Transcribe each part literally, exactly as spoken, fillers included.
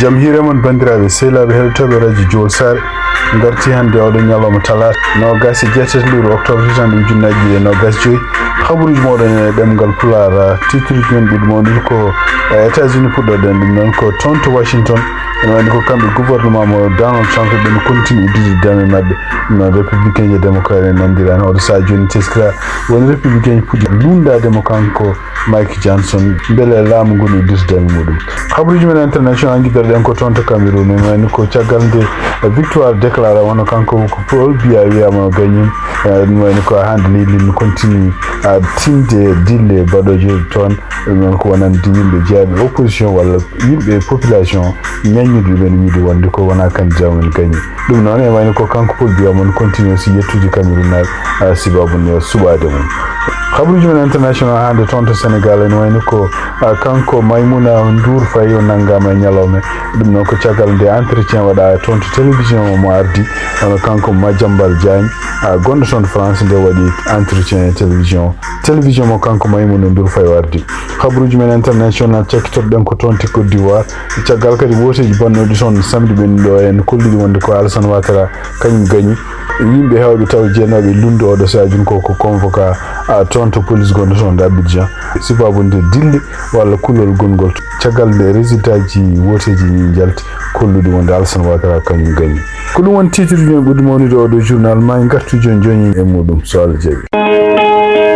Jam hiire mon, banndiraaɓe sehlaaɓe heɗotooɓe radio Jowol Saare. Ngarti hannde oɗo ñalawma talaata, noogaas e jeetati lewru octobre, hitande ujunnaji ɗiɗi e noogaas joyi. Habaruuji mooɗon e ɗemngal Pulaar, titruuji men ɓuri mawnude ko, eh, États-Unis puɗɗoɗen ɗum noon ko toon to Washington. Ene wayno ko kamɓe gouvernement mo Donald Trump ɓe no continue uddude dame maɓɓe. Ɗum noon républicain e démocrate en nanondirani. Oɗo sahaa jooni teskira woni républicain puɗɗi luundaade mo kanko Mike Johnson, mbele laamu ngu no uddita dame muɗum. Habaruuji men international, ngiddorɗen ko toon to Cameroun, ene wayno ko caggal nde victoire déclaré wano kanko ko Paul Biya wiyama no gagni. Eh, ɗum wayno ko hannde leydi ndi no continue, ah, tinde dille baɗooje toon. Ɗum noon ko wonande yimɓe jeyaɓe opposition walla yimɓe population ñaññude ɗumen wiide wonde ko wona candidat mum gagni. Ɗum noon e wayno ko kanko Paul Biya mon continue aussi yettude Cameroun naaɓe, ah, sibabu nde suɓaade mum. Habaruuji men international hannde toon to Sénégal ene wayno ko, ah, kanko Maimouna Ndour Faye o nanngama e ñalawma. Ɗum noon ko caggal nde entretien waɗa toon to télévision mo ardi, hono kanko Madiambal Diagne, ah, gonɗo toon to France, nde waɗi entretien e télévision, télévision mo kanko Maimouna Ndour Faye o ardi. Habaruuji men international cakkitorɗen ko toon to Côte d'Ivoire. Caggal kadi wooteeji bannooɗi toon samedi ɓennuɗo o, en kolluɗi wonde ko Alassane Ouattara kañum gagni. Yimɓe heewɓe taw jeenooɓe lunndu oɗo sahaa jooni ko, ko convoqué, ah, toon to police gonɗo toon to Abidjan. Sibabu nde dille walla kulol gongol. Caggal nde résultat ji wooteeji ɗi njalti, kolluɗi wonde Alassane Ouattara kañum gagni. Ko ɗum woni titre ji men ɓurɗi mawnude oɗo journal. Ma en ngartu jooni jooni e muɗum, so Allah jaɓi.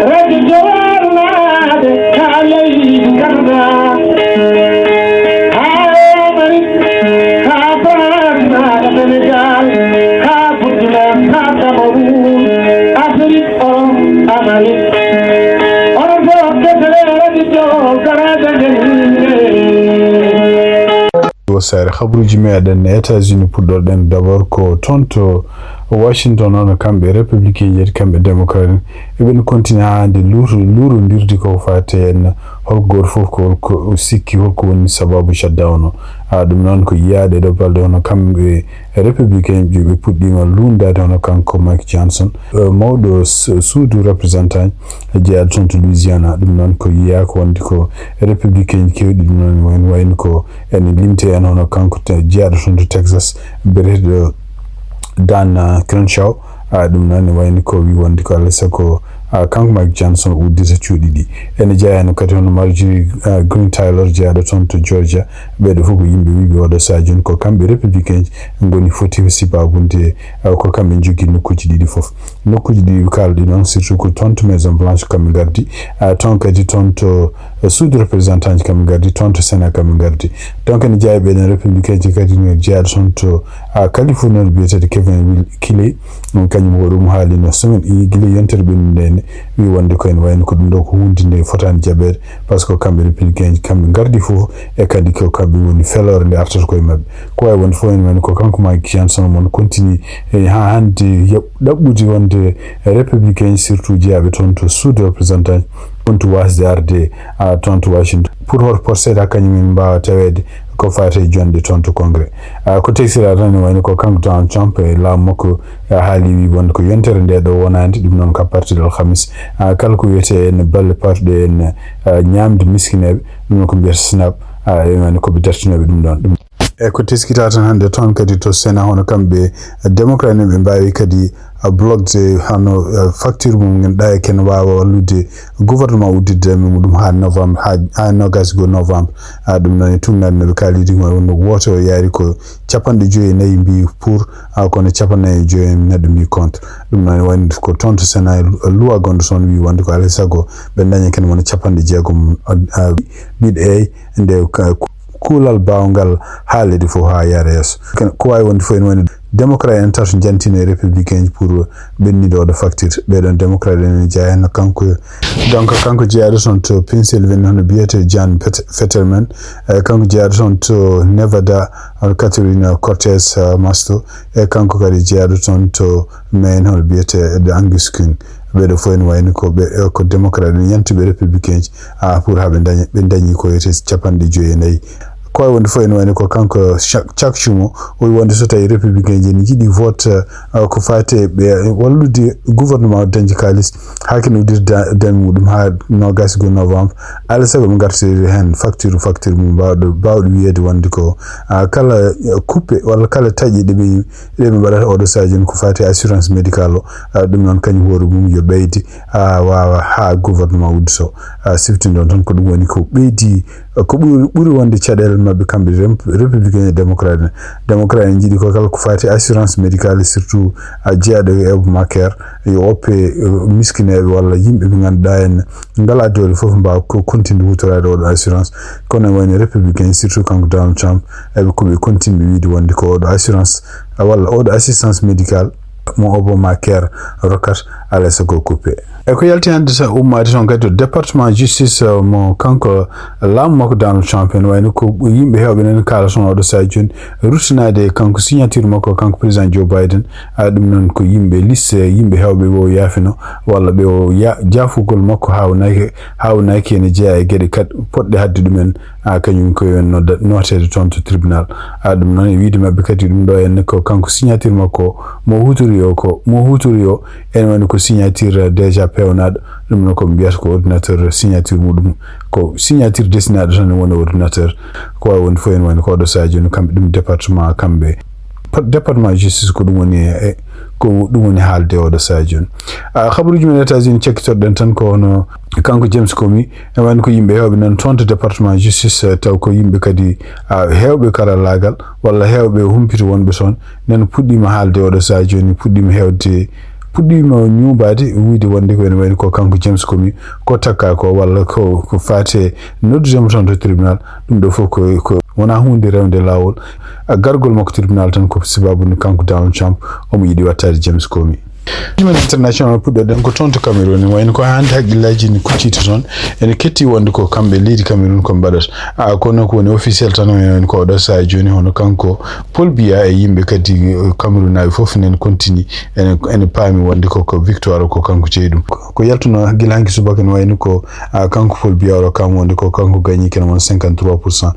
Radio Jowol naaɓe, haa leydi Canada, haa Amérique, haa France, haa Sénégal, haa Burkina, haa Cameroun, Afrique, Europe, Amérique. Onon fof kettore Radio Jowol, garaaɗo nde yimɓe. Jowol Saare, habaruuji meɗen e États-Unis puɗɗorɗen d'abord ko toon to Washington, hono kamɓe républicain en, kamɓe démocrate en, eɓen continue haa hannde luuto-, luurondirde ko faati heen hol gooto fof ko, hol ko sikki, hol ko woni sababu shutdown o. Ah, ɗum noon ko yiyaaɗe ɗo balɗe, hono kamɓe républicain en ɓe puɗɗiima luundaade, hono kanko Mike Johnson, eh, mawɗo su-, suudu représentant jeyaaɗo toon to Louisiana. Ɗum noon ko yiyaa ko wonde ko républicain en keewɗi, ɗum noon wayno, wayno ko ene limti heen hono kanko te-, jeyaaɗo toon to Texas, biyeteeɗo Dan, ah, Crenshaw. Ah, ɗum noon ne wayno ko wi wonde ko alaa sago, ah, kanko Mike Johnson uddita cuuɗi ɗi. Ene jeyaa heen kadi hono Marjorie, ah, Greene Taylor jeyaaɗo toon to Georgia. Ɓeeɗo fof ko yimɓe wiyɓe oɗo sahaa jooni ko kamɓe républicain en ngoni foti ko sibabu nde, ah, ko kamɓe njogii nokkuuji ɗiɗi fof. Nokkuuji ɗi kaalɗi noon, surtout ko toon to Maison Blanche kamɓe ngardi, ah, toon kadi toon to, eh, suudu représentant ji kamɓe ngardi, toon to Sénat kamɓe ngardi. Donc ene jeyaa e ɓeɗon républicain ji kadi no jeyaaɗo toon to, ah, Californie, biyeteeɗo Kevin Will Keeley. Ɗum kañum ko ɗum haalino semaine, i-, gila yontere ɓennude nde, wi wonde ko ene wayno ko ɗum ɗo ko huunde nde fotaani jaɓeede, par ce que kamɓe républicain ji kamɓe ngardi fof, e kadi ko kamɓe ngoni feloore nde artata koye maɓɓe. Ko wayi wonde fof ene wayno ko kanko Mike Johnson mon continue, e haa hannde yaɓ-, ɗaɓɓude wonde républicain, surtout jeyaaɓe toon to suudu représentant, toon to waasde arde, ah, toon to Washington. Pour hol, pour seeɗa kañum en mbaawa taweede ko faati e jonde toon to Congrès. Ah, ko teksira tan ne wayno ko kanko Donald Trump e laamu makko, ah, haali wi wonde ko yontere nde ɗo wonaande, ɗum noon ka partie de alhamis. Ah, kala ko wiyetee en balle parɗe en, ah, ñaamde miskineeɓe, ɗum noon ko mbiyata snap, ah, e wayno ko ɓe dartinooɓe ɗum ɗoon. Ɗum E ko teskita tan hannde toon kadi to Sénat, hono kamɓe démocrate en ɓe mbaawi kadi, ah, bloqué hano, ah, facture mum ngannduɗaa e ken waawa wallude gouvernement udditde e muɗum haa novembre, haa, haa noogaas e goo novembre. Ah, ɗum noon e tuugnaade no ɓe kaalidi ko wonno woote o yaari ko capanɗe joyi e nayi mbi pour, ah, kono capanɗe nayi e joyi en neɗɗo mbi contre. Ɗum noon wayno ko toon to Sénat lu-, luwa gonɗo toon wi wonde ko alaa sago ɓe daña ken wona capanɗe jeegom, ah, ah, mbiɗo eey nde ka-, kuulal baawngal haalede fof haa yaara yeeso. Ken-, ko waawi wonde fof ene woni démocrate en tato njantino e républicain ji pour ɓennude oɗo facture. Ɓeɗon démocrate en ene jeyaa heen kanko, donc kanko jeyaaɗo toon to Pennsylvanie hono biyetee John Fet-, Fetterman, e kanko jeyaaɗo toon to Nevada hono Katerina Cortez, uh, Masto, e kanko kadi jeyaaɗo toon to Maine hono biyetee Angus King. Ɓeɗo fof ene wayno ko ɓe, ko démocrate en yantuɓe républicain ji, ah, pour haa ɓe daña, ɓe dañi ko wiyetee capanɗe joyi e nayi. Ko wawi wonde fof ene wayno ko kanko Chak Chumo, o wi wonde so tawi républicain ji ne jiɗi vote, uh, ko fati e ɓe wallude gouvernement o dañde kalis, haa kene udditi da- dame muɗum haa nogas go novembre, alaa sago ɓe ngartiri heen facture, facture mum mbawɗo mbawɗo wiyeede wonde ko, uh, kala, uh, kuppe walla kala taƴe ɗe ɓe ɗe ɓe mbaɗata oɗo sadio ni ko fati assurance médical o, uh, ɗum noon kañum hoore mum yo ɓeyde, uh, wawa haa gouvernement uddiso, uh, siftinɗon tan ko ɗum woni ko ɓeydi, uh, ko ɓuri ɓuri wonde caɗele maɓɓe kamɓe rem- républicain et démocrate en. Démocrate en jiiɗi ko kala ko fati assurance médical surtout, uh, jeeyaɗo e obamacare, yo oppe, uh, miskineɓe walla yimɓe ɓe ganduɗa en ngala doole fof mbawa ko continde hutorade oɗo assurance. Kono wayno républicain surtout kanko donald trump, eɓe koɓe continue ɓe wiide wonde ko oɗo assurance, ah, walla oɗo assistance médical mo obama care rokkat, alay sago coupé. E ko yalti hannde sa ummaade toon kadi to département justice, uh, mo kanko laamu makko donald trump en wayno ko yimɓe heewɓe nen kaala toon oɗo saha jooni ruttinaade kanko signature makko kanko président joe biden. A ɗum noon ko yimɓe liste yimɓe heewɓe o yaafino walla ɓe o ya- jaafugol makko haawnaki haawnaki ene jeeya e geɗe kadi poɗɗe hadde ɗumen. A kañum ko yo nodda noteede toon to tribunal. A ɗum noon e wiide maɓɓe kadi ɗum ɗo en ko kanko signature makko mo hutori o ko mo hutori o ene woni ko signature déjà pewnaɗo. Ɗum noon ko mbiyata ko ordinateur signature muɗum ko signature desinaɗo tan woni ordinateur. Ko wawi wonde fof ene woni ko oɗo saha jooni kamɓe ɗum département kamɓe département justice ko ɗum woni e ko ɗum woni haalde oɗo saha jooni. A habaruji men états-unis cakkitoɗen tan ko hono kanko james komi e wayno ko yimɓe hewɓe nan toon to département justice, eh, taw ko yimɓe kadi, ah, hewɓe karallagal walla hewɓe humpito wonɓe toon nan puɗɗima haalde oɗo saha jooni puɗɗima hewde puɗɗima ñuubaade wuyde wonde ko ene wayno ko kanko james komi ko takka ko walla ko ko faate noddudemo toon to tribunal. Ɗum ɗo fof ko ko wona hunde rewde laawol. A gargol makko tribunal tan ko sababu nde kanko donald trump omo yiɗi wattaade james komi. Jumel international puɗɗoɗen ko toon to cameroun wayno ko hannde haqqillaji ne kucciti toon ene ketti wonde ko kamɓe leydi cameroun ko mbaɗata. A kono ko woni officiel tan wayno ko oɗo saha jooni hono kanko paul biya e yimɓe kadi cameroun naaɓe fof nen contini ene ene paami wonde ko ko victoire ko kanko jeyi ɗum. Ko yaltuno gila hanki subaka ne wayno ko, ah, kanko paul biya oɗo kam wonde ko kanko gañi kene won cinquante trois pour cent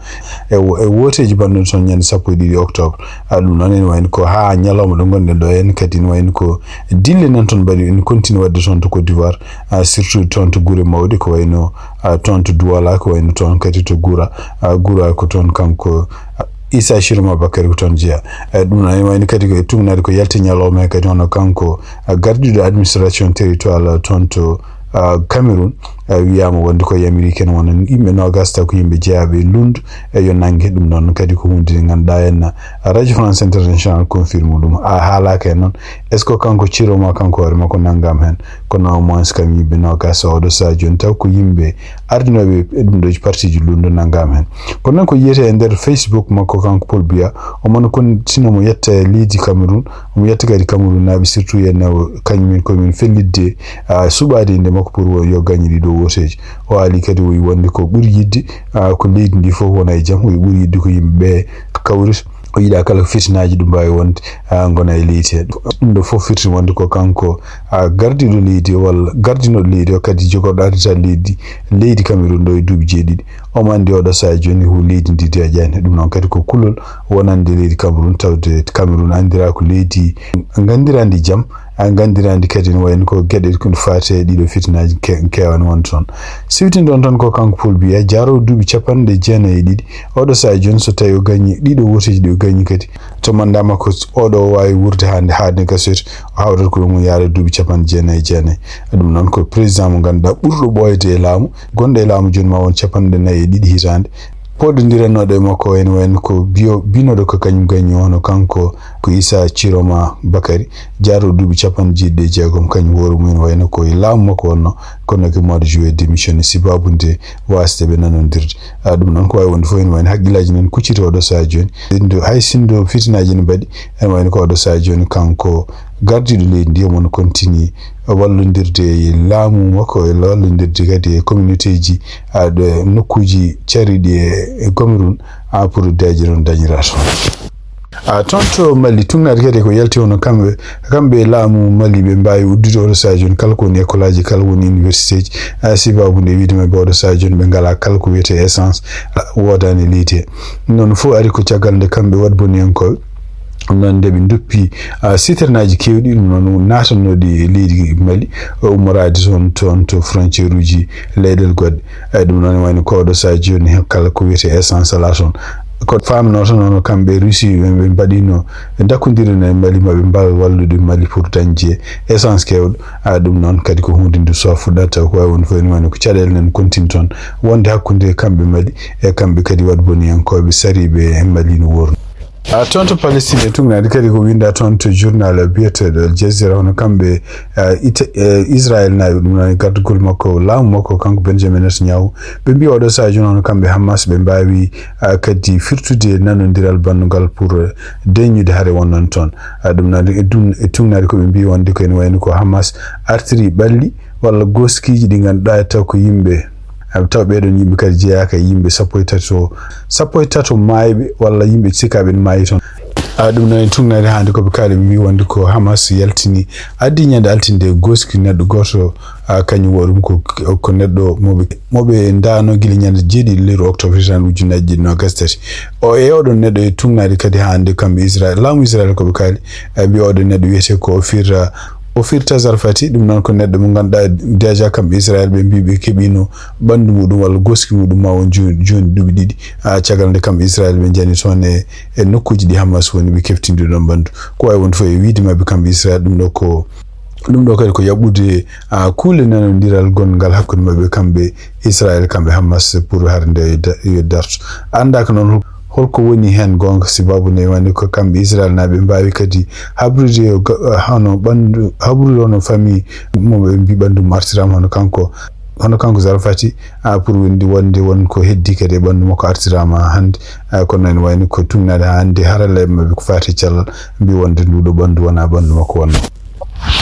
e wo- e woteji banɗon toon ñande sappo e ɗiɗi octobre. A ɗum noon ene wayno ko ha ñalawma ɗo gonɗen ɗo en kadi ne wayno ko dille nan toon mbaɗi ene continue wadde toon to côte d'ivoire, ah, surtout toon to guure mawɗe ko wayno, ah, toon to duwala ko wayno toon kadi to guura, ah, guura ko toon kanko, ah, issa chiroma bakary ko toon jeeya. Eh, ɗum noon ene wayno kadi ko e tugnade ko yalti ñalawma he kadi hono kanko, ah, gardiɗo administration territoire toon to, ah, cameroun, ah, wiyama wonde ko yamiri ken wona yimɓe nogas taw ko yimɓe jeeyaɓe e lund e yo nangge. Ɗum noon kadi ko hunde nde ganduɗa henna radio france international confirme ɗum a haalaka e noon est ce que kanko ciroma kanko hoore makko nanngama hen? Kono au moins kam yimɓe nogas oɗo saha joni taw ko yimɓe ardinoɓe e ɗum ɗo partiji lund nanngama hen. Kono noon ko yiyete e nder facebook makko kanko paul biya omon kon sino mo yetta e leydi cameroun omo yetta kadi cameroun naaɓe surtout yenne kañumen komin fellitde, ah, suɓaade innde makko pour yo gañe ɗiɗo woteeji. O haali kadi o wi wonde ko ɓuri yiɗde, ah, ko leydi ndi fof wona e jam o wi ɓuri yiɗde ko yimɓe ɓe kawrita. O yiɗa kala ko fitinaaji ɗum mbaawi wonde, ah, ngona e leydi he ɗum ɗo fof firti wonde ko kanko, ah, gardiɗo leydi o walla gardinoɗo leydi o kadi jogorɗo ardital leydi leydi cameroun ɗo e duuɓi jeeɗiɗi. Omo anndi oɗo saha joni hu leydi ndi deeƴani ɗum noon kadi ko kulol wonande leydi cameroun tawde cameroun anndira ko leydi nganndirandi jam, a nganndirandi kadi no wayno ko geɗe ko faate e ɗiɗo fitinaji ke- kewani won toon. Siwtindon tan ko kanko paul biya jarowo duuɓi capanɗe jeenayi e ɗiɗi. Oɗo saha joni so tawi o gañi ɗiɗo woteji ɗi o gañi kadi to manda makko oɗo o wawi wurde hande hande gasoyta o hawrata ko ɗum yaara duuɓi capanɗe jeenayi e jeenayi. Ɗum noon ko président mo ganduɗa ɓurɗo ɓooyde e laamu gonɗo e laamu joni ma won capanɗe nayi e ɗiɗi hitande. Poɗondiranoɗo e makko ene wayno ko biyo binoɗo ko kañum gañi hono kanko ko issa ciroma bakary jaaro duuɓi capanɗe jeeɗiɗi e jeegom kañum hoore mum ene wayno ko e laamu makko wonno kono ko mois de juillet démissionné sibabude wasde ɓe nanondirde. Ɗum noon ko wawi wonde fof ene wayno haqqillaji noon kucciti oɗo saha joni. Hay sindo fitinaji ne mbaɗi ene wayno ko oɗo saha joni kanko gardiɗo leydi ndi omo no continue wallondirde e laamu makko e wallondirde kadi e communauté ji aɗo nokkuji cariɗi e e cameroun a pour daji ɗon dañira toon. A toon to Mali, tugnaade kadi ko yalti hono kamɓe, kamɓe e laamu Mali ɓe mbaawi uddude oɗo sahaa jooni kala ko woni école aji, kala ko woni université ji, a sibabu nde wiide maɓɓe oɗo sahaa jooni ɓe ngalaa kala ko wiyetee essence, a, woodaani e leydi he. Ɗum noon fof ari ko caggal nde kamɓe waɗboniyankooɓe, ɗum noon nde ɓe ndoppi, a, citernaaji keewɗi, ɗum noon naatanooɗi e leydi Mali, o ummoraade toon, toon to frontière uji leyɗeele goɗɗe. Eyi, ɗum noon wayno ko oɗo sahaa jooni kala ko wiyetee essence alaa toon. Ko faamnoo tan hono kamɓe Russie ɓe, ɓe mbaɗiino, ɓe ndakkondiri e Mali, ma ɓe mbaaw wallude Mali pour dañde essence keewɗo. A, ɗum noon kadi ko huunde nde so fuɗɗata, ko wayi won fof ene wayno ko caɗeele nan continue toon wonde hakkunde kamɓe Mali e kamɓe kadi waɗboniyankooɓe sariiɓe e Mali no worno. A, toon to Palestine e tugnaade kadi ko winnda toon to journal biyeteeɗo Al Jazeera, hono kamɓe, a, Ita-, e, Israel naaɓe, ɗum noon e gardagol makko, laamu makko, kanko Benjamin Netanyahu, ɓe mbiyi oɗo sahaa jooni hono kamɓe Hamas ɓe mbaawi, a, kadi firtude nanondiral banndugal pour, e, deññude hare wonnoon toon. A, ɗum noon e ɗum, e tugnaade ko ɓe mbiyi wonde ko ene wayno ko Hamas artiri ɓalli walla goskiiji ɗi ngannduɗaa taw ko yimɓe, a, taw ɓeeɗoon yimɓe kadi jeyaaka e yimɓe sappo e tato, sappo e tato maayɓe walla yimɓe cikaaɓe ene maayi toon. A, ɗum noon e tugnaade hannde ko ɓe kaali, ɓe mbiyi wonde ko Hamas yaltini, addi ñande altine nde goski neɗɗo gooto, a, kañum woni ɗum ko, ko neɗɗo mo ɓe, mo ɓe ndaano gila ñande jeeɗiɗi lewru octobre hitaande ujunnaaji ɗiɗi noogas tati. O e oɗon neɗɗo e tugnaade kadi hannde kamɓe Israel, laamu Israel ko ɓe kaali, e mbiya oɗo neɗɗo wiyetee ko Ofir, a, Ofir Tazarfati, ɗum noon ko neɗɗo mo ngannduɗaa déjà kamɓe Israel ɓe mbii ɓe keɓiino ɓanndu muɗum walla goski muɗum ma won jooni, jooni duuɓi ɗiɗi, a, caggal nde kamɓe Israel ɓe njani toon e, e nokkuuji ɗi Hamas woni ɓe keftindi ɗoon ɓanndu. Ko wayi won fof e wiide maɓɓe kamɓe Israel, ɗum ɗo ko, ɗum ɗo kadi ko yaɓɓude, a, kuule nanondiral gonngal hakkunde maɓɓe kamɓe Israel, kamɓe Hamas pour hare nde da-, yo darto. Anndaaka noon holko woni heen goonga, sibabu ne wani ko kamɓe Israel naaɓe mbaawi kadi habrude ga-, hono ɓanndu, habrude hono famille mo ɓe mbii ɓanndu mum artiraama hono kanko, hono kanko Zarfati, a, pour wonde, wonde won ko heddi kadi e ɓanndu makko artiraama hannde. A, kono ene wayni ko tugnaade haa hannde haralleeɓe maɓɓe ko faati e cellal mbii wonde nduuɗo ɓanndu wonaa ɓanndu makko wonnoo.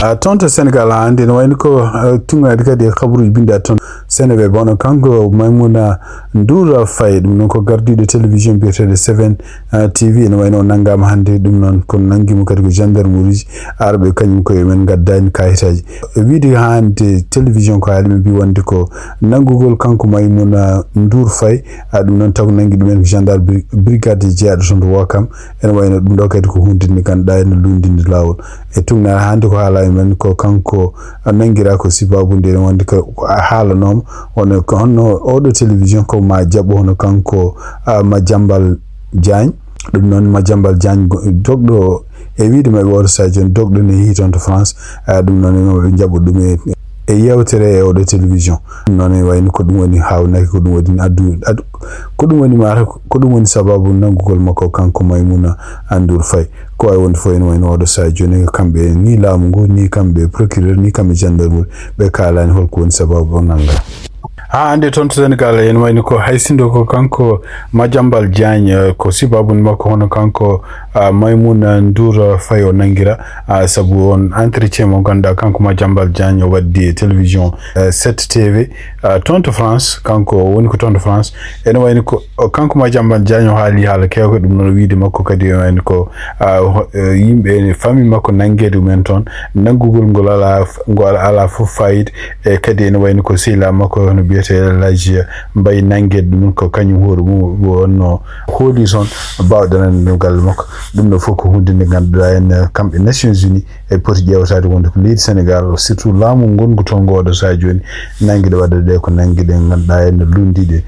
A, toon to Senegal, haa hannde ene wayni ko, a, tugnaade kadi e kabaruuji binndaaɗi toon Seneweb, hono kanko Maimouna Ndour Faye, ɗum noon ko gardiiɗo télévision biyeteeɗo Seven, a, T V, ene wayno o nanngaama hannde, ɗum noon kono nanngi mo kadi ko gendarmerie ji, arɓe kañum koye men ngaddaani kaayitaaji. E wiide hannde télévision ko haali ɓe mbii wonde ko nanngugol kanko Maimouna Ndour Faye, a, ɗum noon taw nanngi ɗumen ko gendarme bri-, brigade jeyaɗo toon to Ouakam, ene wayno ɗum ɗo kadi ko huunde nde ngannduɗaa ene luundi nde laawol. E tugnaade hannde ko haala e men ko kanko nanngiraa ko sibabu nde wonde ko, ko a haalanooma, wonno ko honno oɗo télévision ko ma jaɓɓo hono kanko, a, Madiambal Diagne. Ɗum noon Madiambal Diagne go-, dogɗo e wiide maɓɓe oɗo sahaa jooni dogɗo ne yehi toon to France, a, ɗum noon e maɓɓe jaɓɓo ɗum e, e yeewtere e oɗo télévision. Ɗum noon e wayno ko ɗum woni haawnaki, ko ɗum woni addu, addu, ko ɗum woni mata, ko ɗum woni sababu nanngugol makko kanko Maimouna Ndour Faye. Ko wayi wonde fof ene wayno oɗo sahaa jooni ko kamɓe ni laamu ngu, ni kamɓe procureur, ni kamɓe gendarmerie, ɓe kaalaani holko woni sababu o nanngaa. Haa hannde toon to Senegal ene wayni ko hay sinno ko kanko Madiambal Diagne, eh, ko sibabu makko hono kanko, ah, Maimouna Ndour, eh, Faye o nanngiraa, ah, sabu on entretien mo ngannduɗaa kanko Madiambal Diagne o waɗdi e télévision, eh, sept T V, ah, toon to France, kanko o woni ko toon to France. Ene wayni ko o, kanko Madiambal Diagne o haali haala keewka, ɗum noon wiide makko kadi ene wayni ko, ah, ho-, eh, yimɓe, famille makko nanngeede ɗumen toon, nanngugol ngol alaa f-, ngol alaa fof fayida, e kadi ene wayni ko sehilaaɓe makko hono biyetee El Hadji Mbaye nanngeede ɗum ko kañum hoore mum wonno hooli toon baawɗe nanande ɗum galle makko. Ɗum ɗo fof ko huunde nde ngannduɗaa en, kamɓe Nations Unies e poti ƴeewtaade wonde ko leydi Senegal, surtout laamu ngonngu toon ngo oɗo sahaa jooni, nanngiɗo waɗa ɗe ko nanngiɗe ngannduɗaa en no lunndiɗe.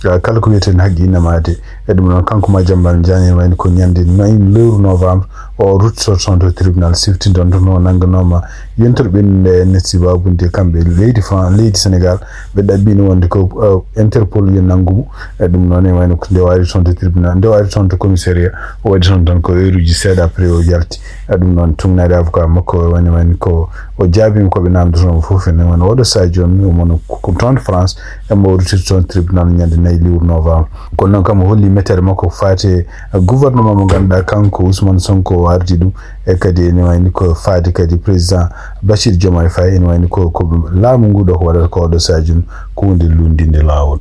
Ah, kala ko wiyetee haqqi innamaade. E ɗum noon, kanko Madiambal Diagne wayni ko ñande nayi lewru novembre, o ruttito toon to tribunal siftinto toon o nannganooma yontere ɓennude en sibabu nde kamɓe leydi Fran-, leydi Senegal, ɓe ɗaɓɓiino wonde ko, ah, Interpol yo nanngu mo. E ɗum noon, e wayno ko nde waari toon to tribunal, nde waari toon to commissariat, o waɗi toon tan ko heure uji seeɗa après o yalti. E ɗum noon, tugnaade avocat makko o woni, woni ko o jaabiima ko ɓe naamndotonoo mo fof, ene woni oɗo sahaa jooni, o mono ko toon France, e mo o ruttiti toon tribunal ñande nayi lewru novembre. Kono noon, kam o holli mettere makko ko faati e gouvernement mo ngannduɗaa kanko Ousmane Sonko o ardi ɗum, E kadi ene wayni ko faade kadi président Bassirou Diomaye Faye, ene wayni ko, ko laamu ngu ɗo ko waɗata ko oɗo saajun ko hunde lunndinde laawol.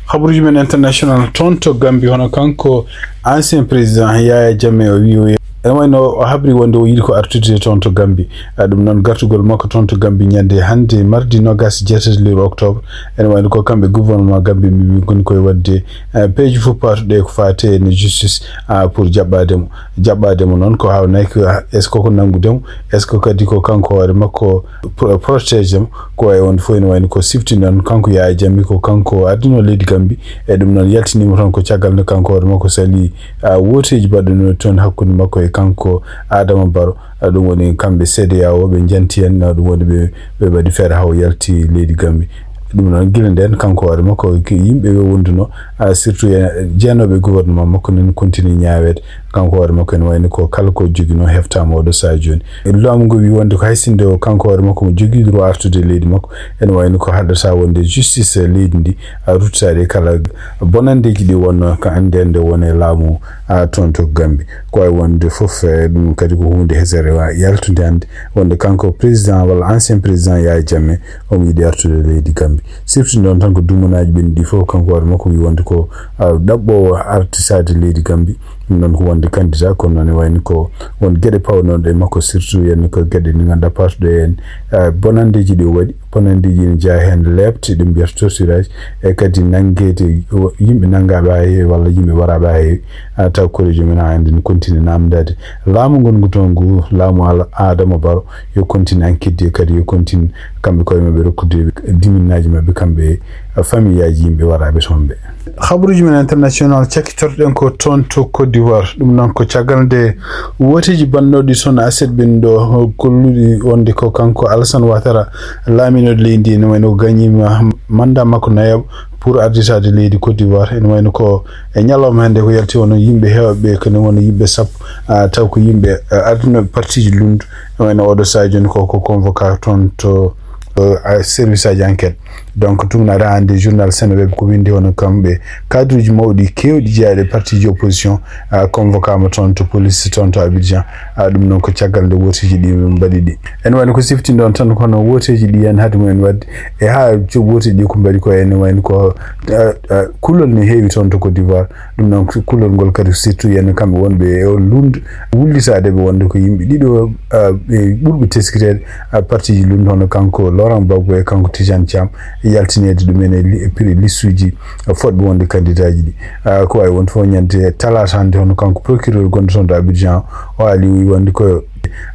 Habaruuji men international toon to Gambie, hono kanko ancien président Yaya Jammeh, o wi o, ene wayno o habri wonde o yiɗi ko artude toon to Gambie. A, ɗum noon gartugol makko toon to Gambie ñande hannde mardi nogas jeetati lewru octobre, ene wayno ko kamɓe gouvernement Gambie mi wi ngoni koye waɗde, eh, peeje fof paatuɗe ko faate e justice, ah, pour jaɓɓaade mo. Jaɓɓaade mo noon ko haawnayi ko, est-ce que ko nanngude mo, est-ce que kadi ko kanko hoore makko pro-, protégé mo, ko wayi on fof ene wayno ko sifti noon kanko Yaya Jammeh ko kanko ardino leydi Gambie, e ɗum noon yaltiniima toon ko caggal nde kanko hoore makko sali, ah, wooteeji mbaɗɗuno toon hakkunde makko e kanko Adama Barrow. Ah, ɗum woni kamɓe C D A O ɓe njanti en, ah, ɗum woni ɓe, ɓe mbaɗi feere haa o yalti leydi Gambie. Ɗum noon gila ndeen kanko hoore makko ko yimɓe ɓe wonduno, ah, surtout e jeenooɓe gouvernement makko nen continue ñaaweede. Kanko hoore makko ene wayni ko kala ko joginoo heftaama oɗo sahaa jooni. E laamu ngu wi wonde ko hay sinde o kanko hoore makko mo jogii droit artude e leydi makko, ene wayni ko haɗata wonde justice e leydi ndi, ah, ruttaade e kala bonanndeeji ɗi wonnoo ka anndende won e laamu, ah, toon to Gambie. Ko wayi wonde fof, eh, ɗum kadi ko huunde hesere wa-, yaltude hannde wonde kanko président walla ancien président Yaya Jammeh omo yiɗi artude leydi Gambie. Sifti noon tan ko dumunaaji ɓennuɗi fof kanko hoore makko wi wonde ko, ah, ɗaɓɓoowo artisaade leydi Gambie. Ɗum noon ko wonde candidat, kono noon e wayni ko won geɗe pawnooɗe e makko, surtout yenno ko geɗe ɗe ngannduɗaa paatuɗe heen, ah, bonanndeeji ɗi o waɗi. Bonanndeeji ene jeyaa heen leeɓte, ɗum mbiyata torturaaji, e kadi nanngeede wo-, yimɓe nanngaaɓe haa heewi walla yimɓe waraaɓe haa heewi, ah, taw koreejo men haa hannde ne continue naamndaade laamu ngongu toon ngu, laamu Al-, Adama Barrow, yo continue enquête e kadi yo continue kamɓe koye maɓɓe rokkude diminnaaji maɓɓe kamɓe e famiyaaji yimɓe waraaɓe toon ɓe. Habaruuji men international cakkitorɗen ko toon to Côte d'Ivoire. Ɗum noon ko caggal nde wooteeji bannooɗi toon aset ɓennuɗo golluɗi wonde ko kanko Alassane Ouattara laaminooɗo leydi ndi, ene wayno ko gañiima mandat makko nayaɓo pour arditaade leydi Côte d'Ivoire. Ene wayno ko e ñalawma hannde ko yalti wonno yimɓe heewɓe ɓe, ko ene wonno yimɓe sappo, ah, taw ko yimɓe, ah, ardinooɓe partiiji lunndu. Ene wayno oɗo sahaa jooni ko, ko convoqué toon to, ah, service aji enquête. Donc, tugnaade hannde journal Seneweb ko winndi hono kamɓe cadre uji mawɗi keewɗi jeyaaɗi e partiiji opposition, ah, convoquaama toon to police, toon to Abidjan. Ah, ɗum noon ko caggal nde wooteeji ɗi mbaɗi ɗi. Ene wayno ko sifti ɗon tan kono wooteeji ɗi en haade mumen waɗde e haa jo-, wooteeji ɗi ko mbaɗi ko ene wayno ko, ah, ah, kulol ne heewi toon to Côte d'Ivoire. Ɗum noon ko kulol ngol kadi surtout yen kamɓe wonɓe e on lunndu wullitaade ɓe wonde ko yimɓe ɗiɗo, ah, ɓe ɓurɓe teskiteede, ah, partiiji lunndu hono kanko Laurent Gbagbo e kanko Tidiane Thiam yaltineede ɗumen e li-, e prix listuuji, ah, fotɓe wonde kandidaaji ɗi. Ah, ko wayi wonde fof ñande talaata hannde hono kanko procureur gonɗo toon to Abidjan o haali wi wonde ko,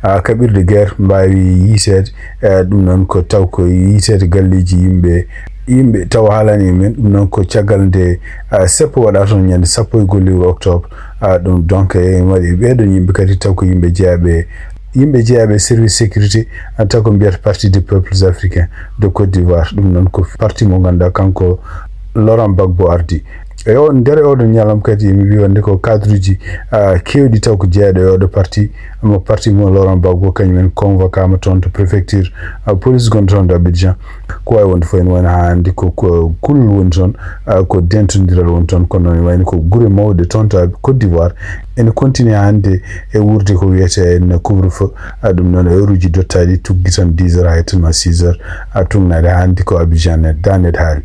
ah, kaɓirɗe guerre mbaawi yiiteede, ah, ɗum noon ko taw ko yiiteede galleeji yimɓe, yimɓe taw haalani e men. Ɗum noon ko caggal nde, ah, seppo waɗa toon ñande sappo e goho lewru octobre. Ah, ɗum donc e waɗi ɓeeɗon yimɓe kadi taw ko yimɓe jeyaaɓe, yimɓe jeyaaɓe service sécurité, ah, taw ko mbiyata Parti des Peuples Africains de Côte d'Ivoire. Ɗum noon ko parti mo ngannduɗaa kanko Laurent Gbagbo ardi. E o, nder e oɗon ñalawma kadi, emi wiya wonde ko cadre uji, ah, keewɗi taw ko jeyaaɗo e oɗo parti, mo parti mo Laurent Gbagbo, kañum en convoquaama toon to préfecture, ah, police gonɗo toon to Abidjan. Ko wayi wonde fof ene wayno haa hannde ko, ko kulol woni toon, ah, ko dentondiral woni toon, kono ene wayno ko gure mawɗe toon to Ab-, Côte d'Ivoire ene continue hannde e wuurde ko wiyetee en couvre-feu, ah, ɗum noon e heure uji dottaaɗi tuggi tan dix heures haa yettanma six heures, ah, tugnaade hannde ko Abidjan e Danet haali.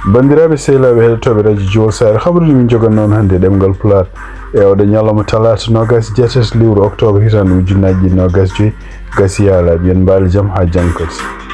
Banndiraaɓe sehilaaɓe heɗotooɓe Radio Jowol Saare, habaruuji min njoganno on hannde e ɗemngal Pulaar e oɗo ñalawma talaata noogaas e jeetati lewru oktoobar hitaande ujunnaaji ɗiɗi noogaas e joy. Gasi yaa laaɓi, en mbaali jam haa janngo kadi.